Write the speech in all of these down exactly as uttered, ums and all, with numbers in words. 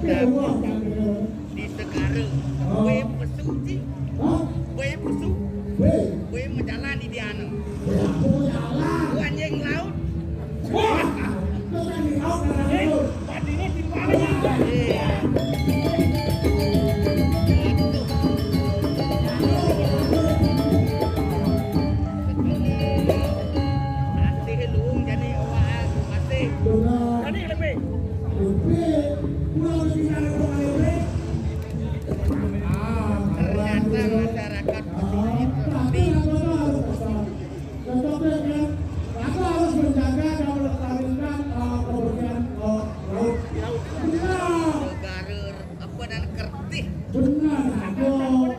Di segara. Kue pesu, Cik. Hah? Kue pesu. Weh. Kue majalan di diana. Weh, aku mau jalan. Aku anjing laut. Wah, lu kan di laut, kan? Eh, itu. Tadinya di mana? Iya. Masih lu, jadi awak masih. Benar. Tadi lebih. Lebih. Pulang lebih dari lebih. Ternyata masyarakat itu lebih. Tetap ya, kan? Aku harus menjaga dan melestarikan, eh, kebersihan, eh, laut. Benar. Negara apa dan kertih. Benar, aduh.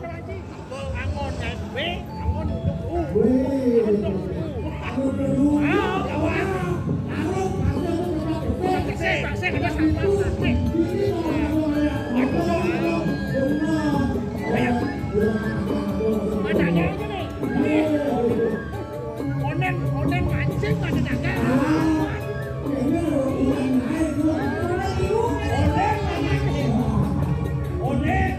Apa angon naik B, angon untuk U. Weh. Untuk U. Angon untuk U. Ah, kawan. Angon, pasti itu tetap bersih. Bersih, bersih, bersih. Ini kalau ada, ada, ada, benar. Ayo. Benar. Mana yang ini? Weh. Onen, onen mancing pada dagang. Onen mancing. Onen.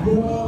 Aduh, Pak.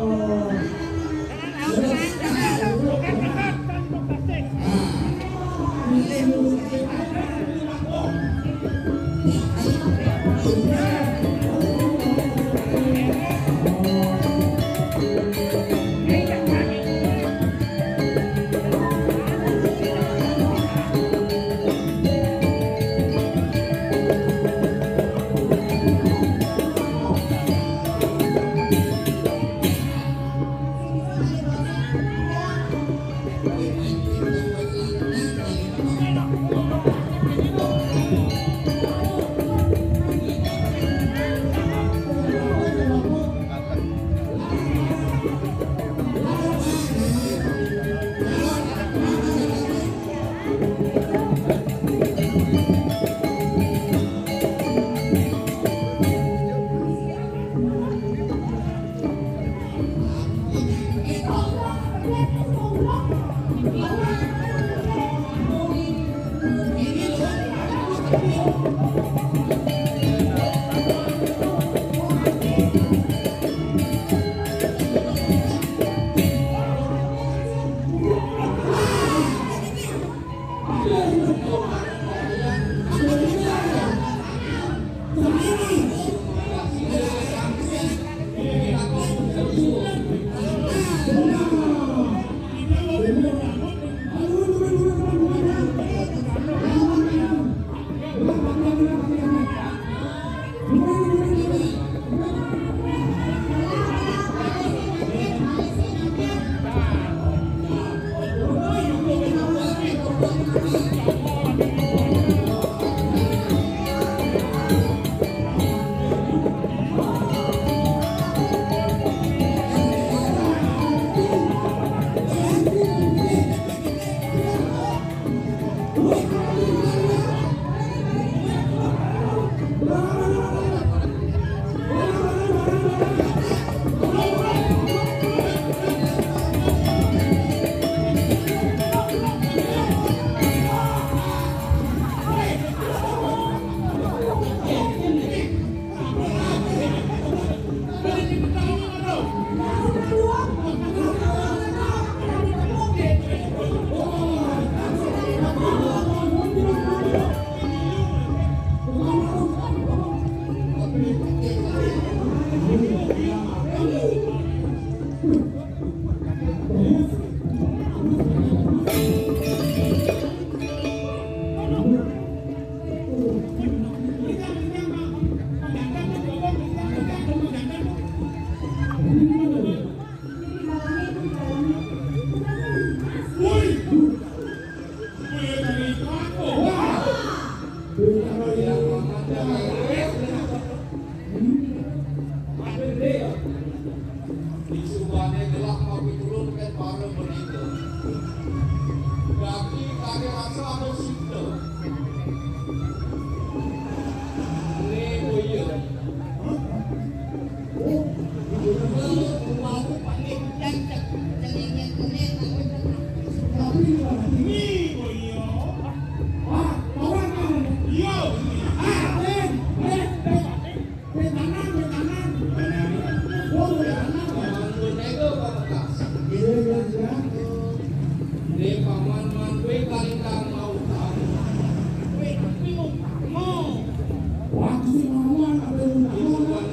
Waktu si Maman ada yang ngomong.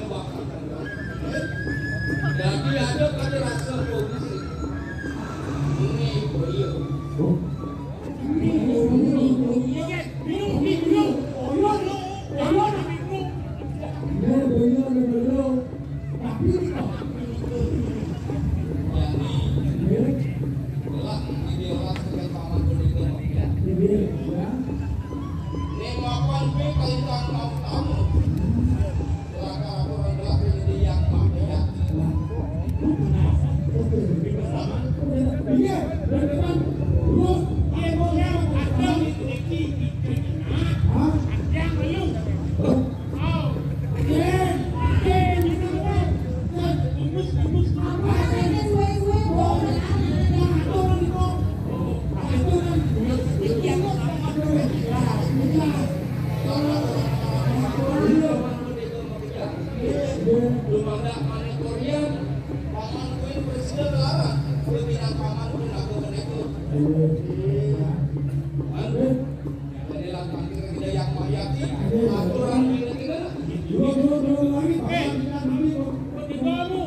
Jadi ada pada rasa polisi. Ini boyo. Oh. Ini boyo, ini boyo. Boyo, boyo, boyo. Ini boyo, ini boyo. Tapi jadi, kelak di dia orang sebagai paman boneka. Ini ya. Ini mapan pe kalintang mau tamu. Raka-raka orang belah ini yang mati hati. Iya, beneran. Terus, iya, mau yang ada di, di, di, di, hah? Yang lu. Oh. Iya, iya, iya, iya. Apa sih? Iya, iya, iya. Belum ada mani Korea, paman kuwi presiden larang, kuwi minang paman kuwi lagu meneku. Anu, jadi lan panggil kita yang mayati, aturan ini kita. Eh, ketigamu.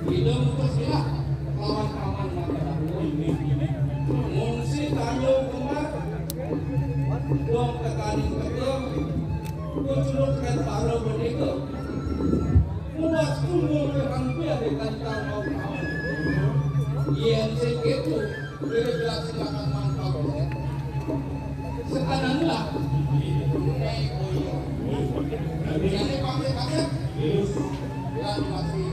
Idem terus ilang lawan paman mata dapur. Ngungsi tanjung kembar. Dong tekaning teka. Kuculuk ket paro boneka. Muas kumpul ke hampir di kantang mau. Yen sing gitu, beda-beda silakan mantap. Sekananlah. Jadi pakai kaset. Dan masih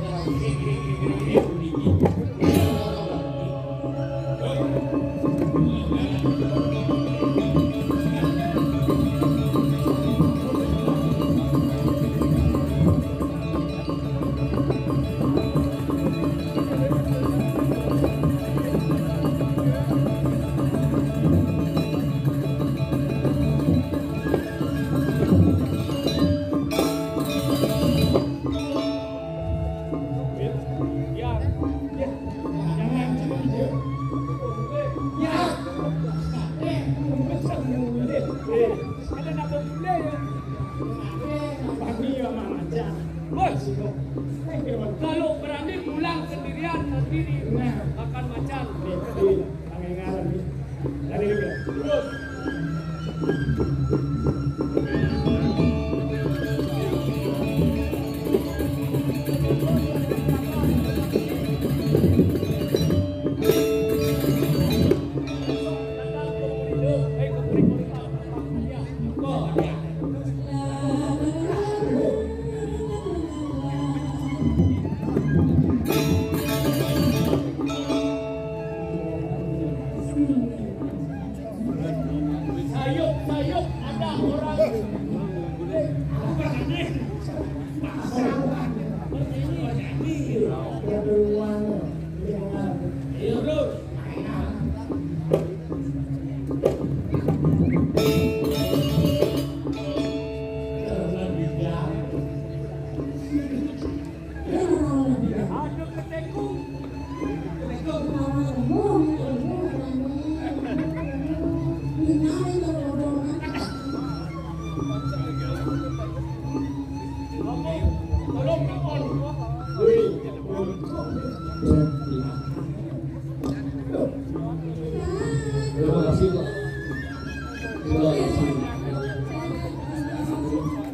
Kalau berani pulang sendirian, sendiri, makan macan. Terus. Sayup-sayup ada orang. Ayo, terus. Terima kasih, Pak. Terima kasih.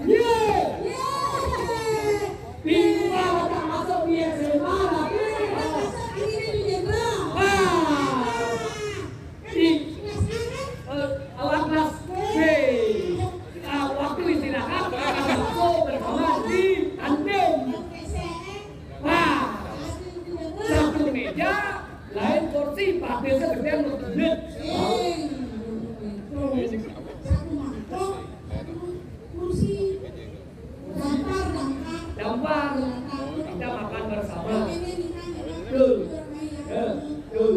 Yeay! Yeay! Minggu malam tak masuk di S M A lagi. Ah. Di, eh, awak kelas B. Ah, waktu istirahat, kakak masuk bersama di kantin. Wah, satu meja, lain kursi, patilnya gedean menit. Satu mangkok, satu kursi. Dampar, dampar. Dampar. Kita makan bersama. Tuh. Ya, tuh.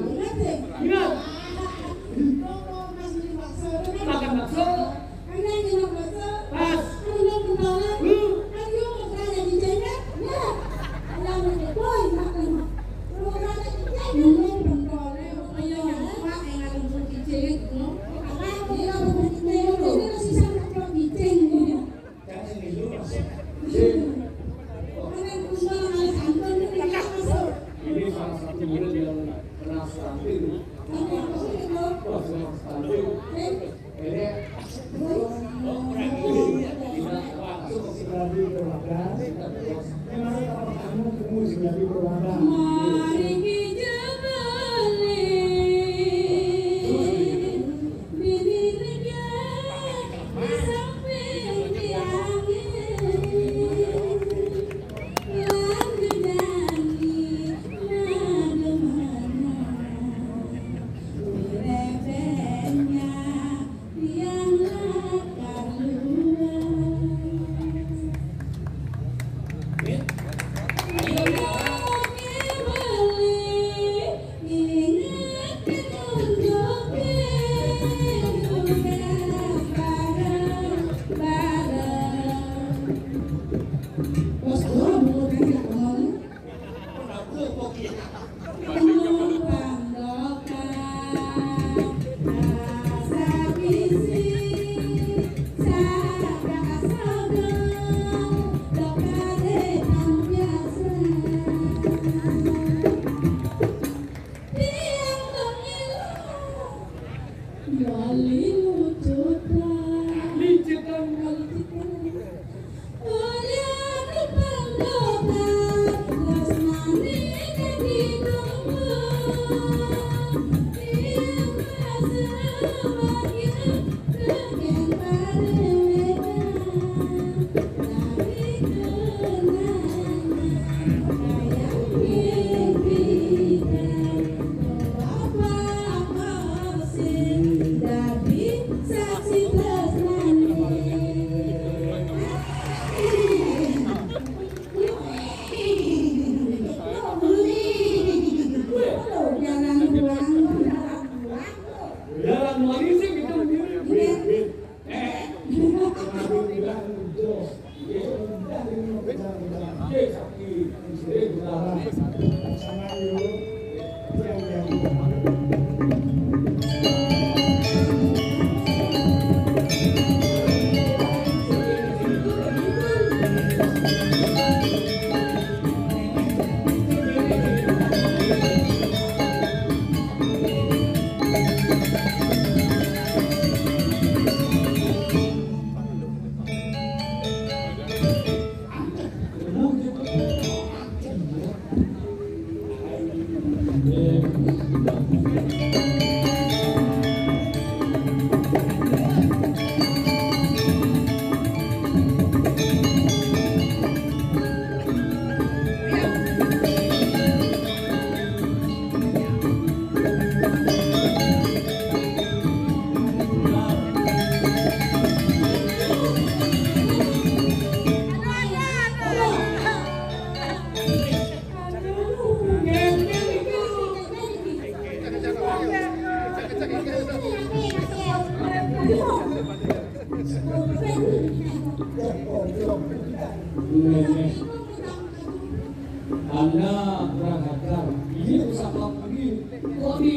Anda kurang ajar. Ini usaha publik. Kok di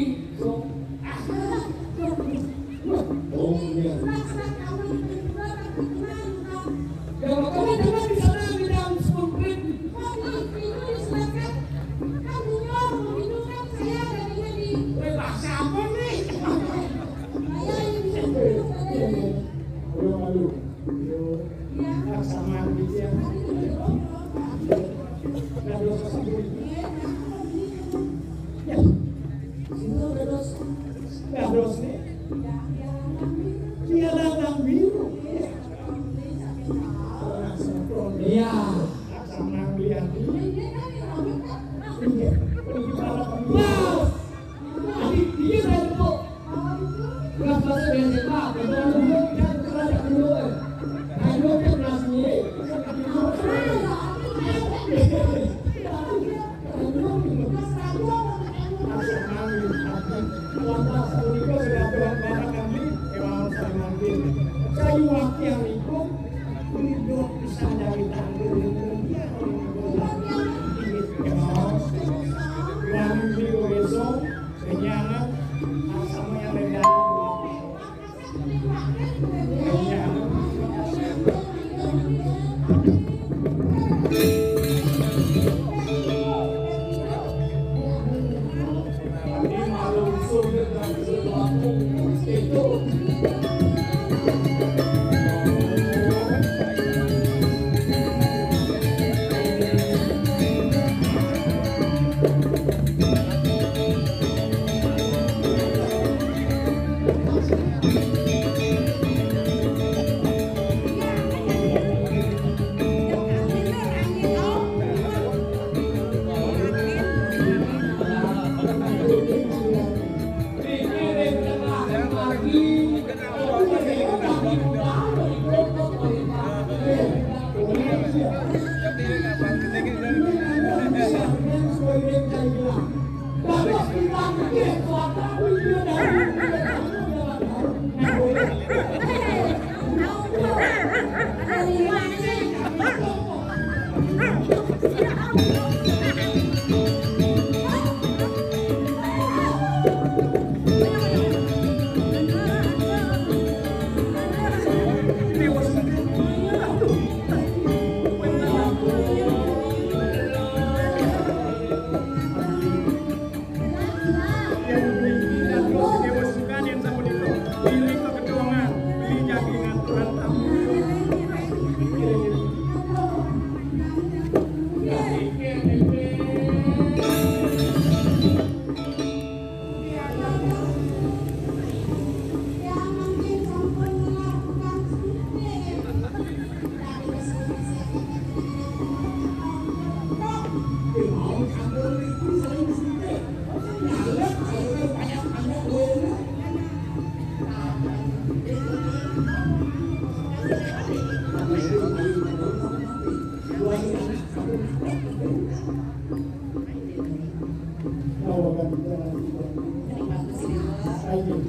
Minat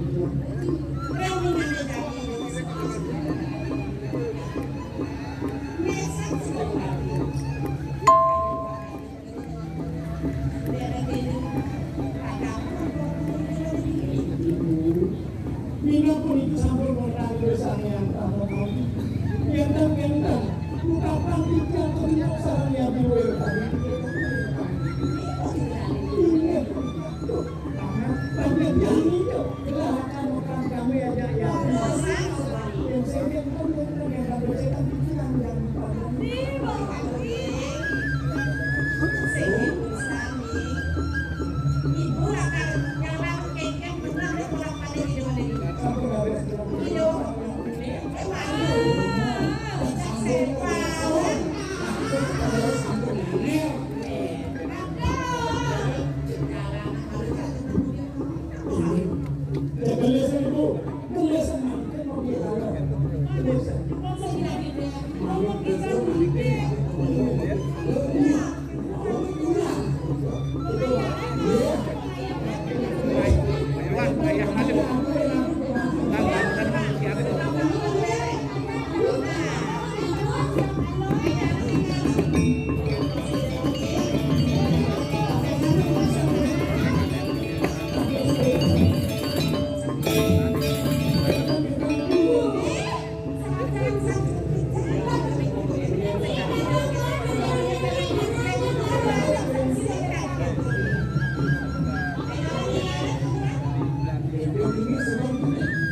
puniki sampun wonten pirsani yang tamu. Yen ten kenten, utapan tiga keminat sareng yang diwér. Inggih. Pangertian itu. Gelah akan makan kami aja ya. Yang saya ingat pun yang terkait dengan setan pikiran dan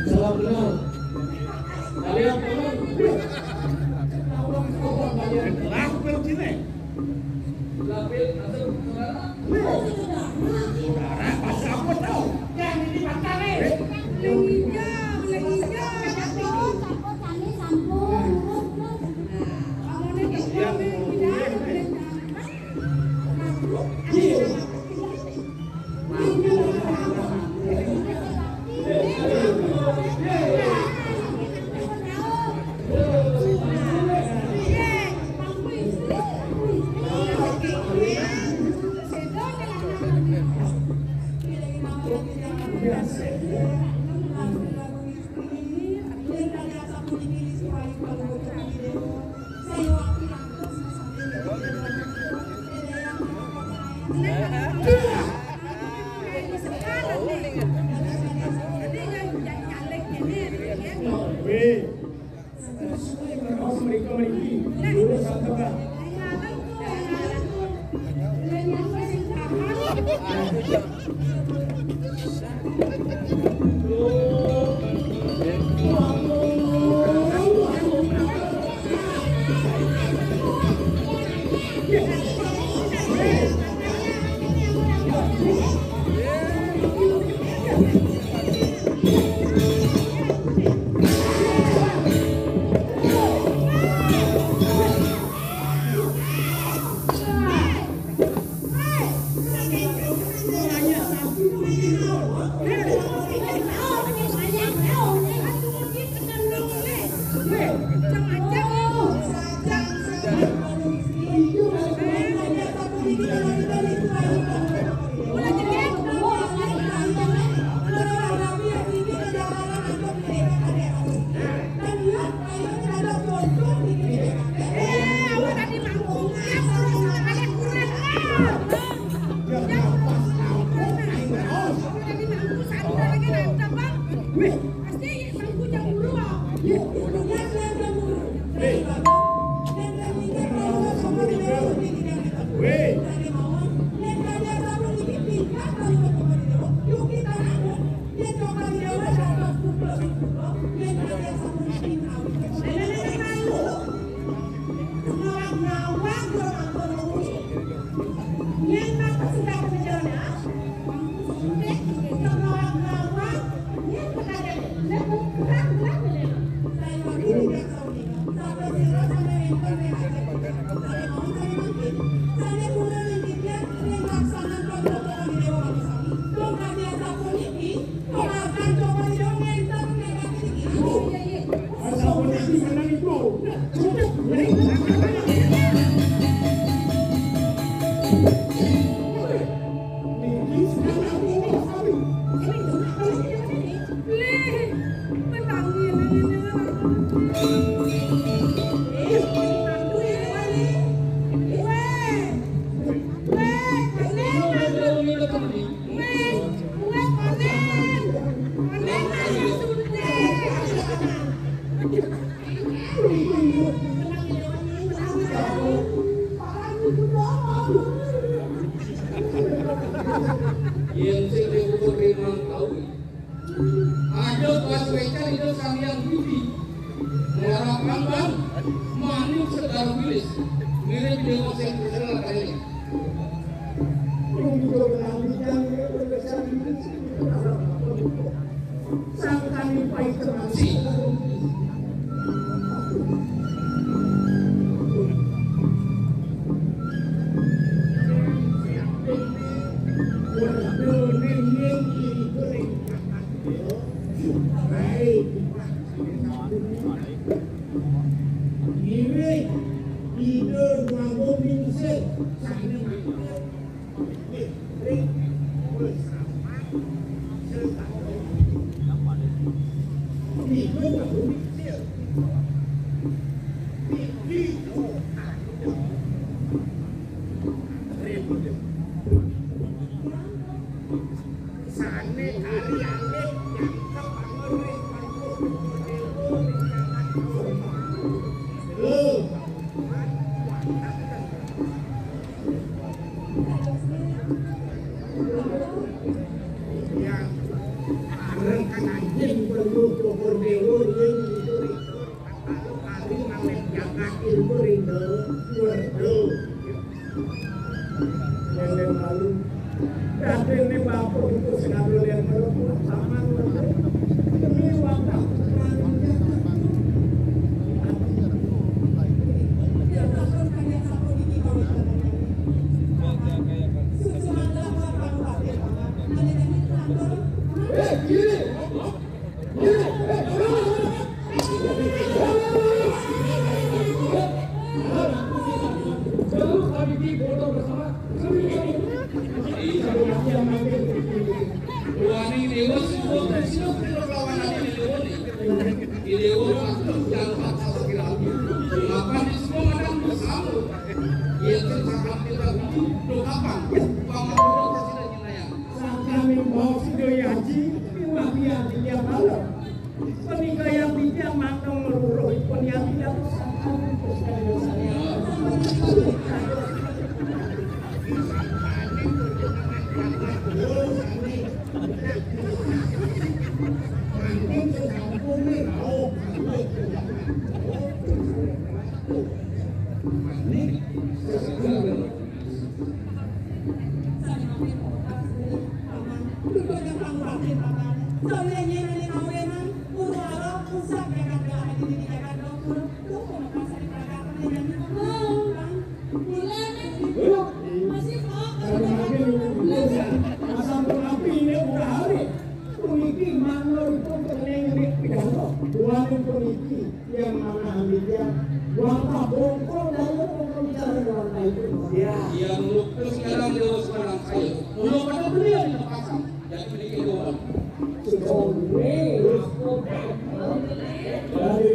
Salam kenal. Kalian kenal? Lapil sini. Lapil, masuk, saudara. Saudara, pas aku tahu. Yang ini pakai. Iya, iya. Sampun, sampun, kami sampun. Nah, kamu ini. Ada pas wecan Ida Sang Hyang Widi. Muara Panggang, manuk segar wilis. Mirip dewa sing kesel kali. Sangkani pai terasi. Baik. Ire, ide nganggo ningsih, sane mangke. Ide nganggo ningsih. Sane kari alit nyangkep anggon ring Prabu Dewa ring jagat Roma. Lho. Yang bareng kan anjing perlu Bogor Dewa ring itu ring. Kalau kari mawet jagat ilmu ring Dewa, Dewa. Lele malu. Dadene bapak itu sing ado lele malu, paman. Demi wadah. Eh, kiri. Wani dewa sing boten sida lawanane dewa. Dewa waktu jalan sasakira. Mapan di semua madang bersama. Yaitu sangat kita hidup doakan. Paman doa kasih dan jenayah. Sangkaning bau sida yaji, miwah biar dia malam. Punika yang bijak mantong ngluruhipun yang tidak tersangka. Asam api ini udah hari. Puniki manuripun kening ring pidana. Buaning puniki yang mana ambilnya. Wantah bongkol daya pembicaraan wantah itu. Ya. Yang lukis sekarang dia harus menang saya. Kalau pada beliau di pasang. Jadi puniki doang. Sudah. Dari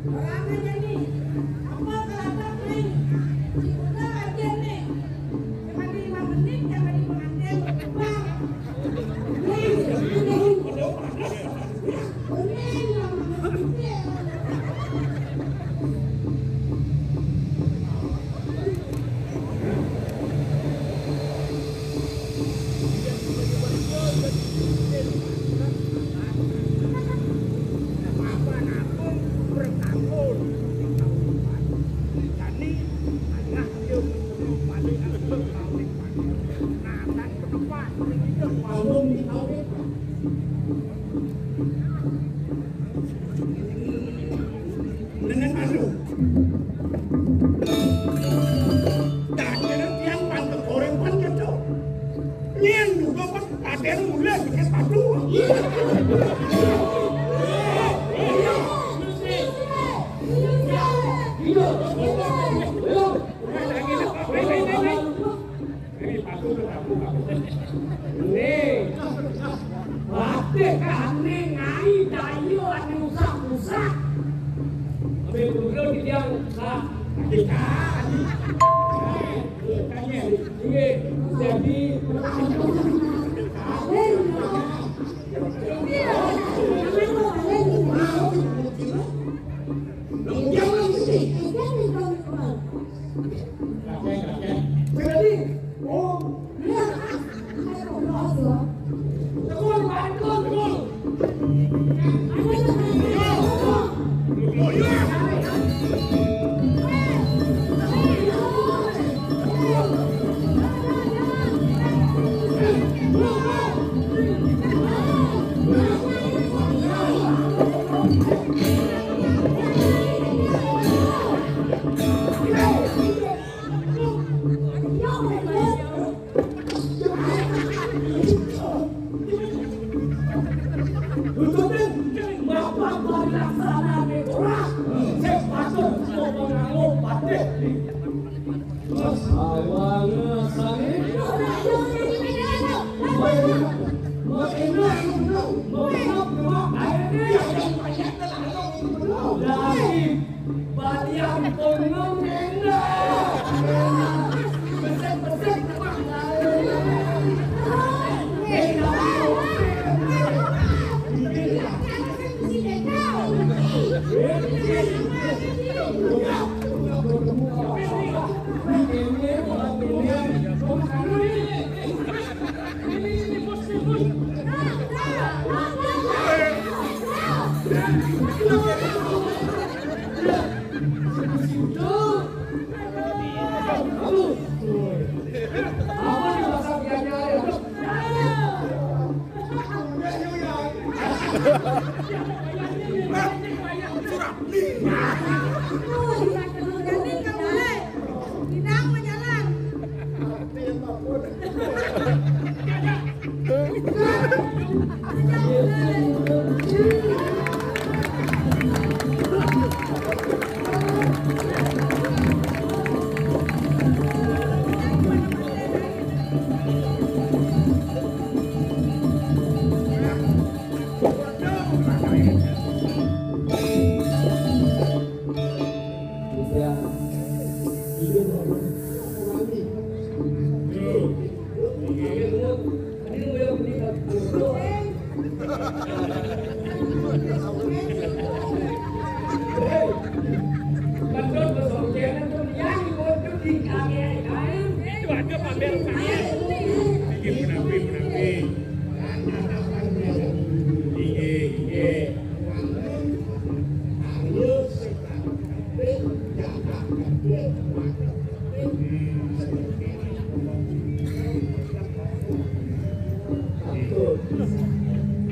Ora ngajeni. Apa kelatak main? Dibuka bagian nih. Cuma lima menit, jangan di pengantin. Bang. Nih, bening. Bening, Bang. Dengan anu. Dadine tiang pan tegoreng pan kedo. Yen juga pan paten mulai bekas padu. Iya. Iya. Iya. Iya. Nih, patih kami ngai dayo ane usah-usah. Ambil dulu di tiang, Kak. Iya, jadi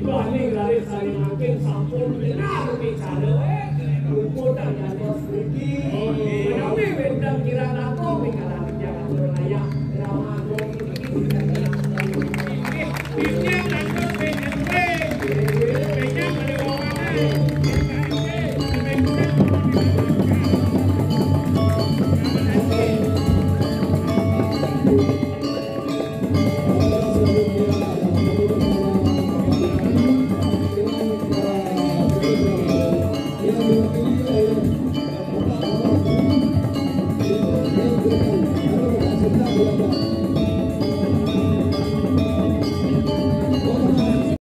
Wah, ini garis saling makin sampun benar bicara, eh. Rumput dan gantos mriki. Menawi wénten kirang langkung ing kalangan jagat raya, drama Inggih, inggih, lanjut, B M W. B M W, B M W, pada wong lanang.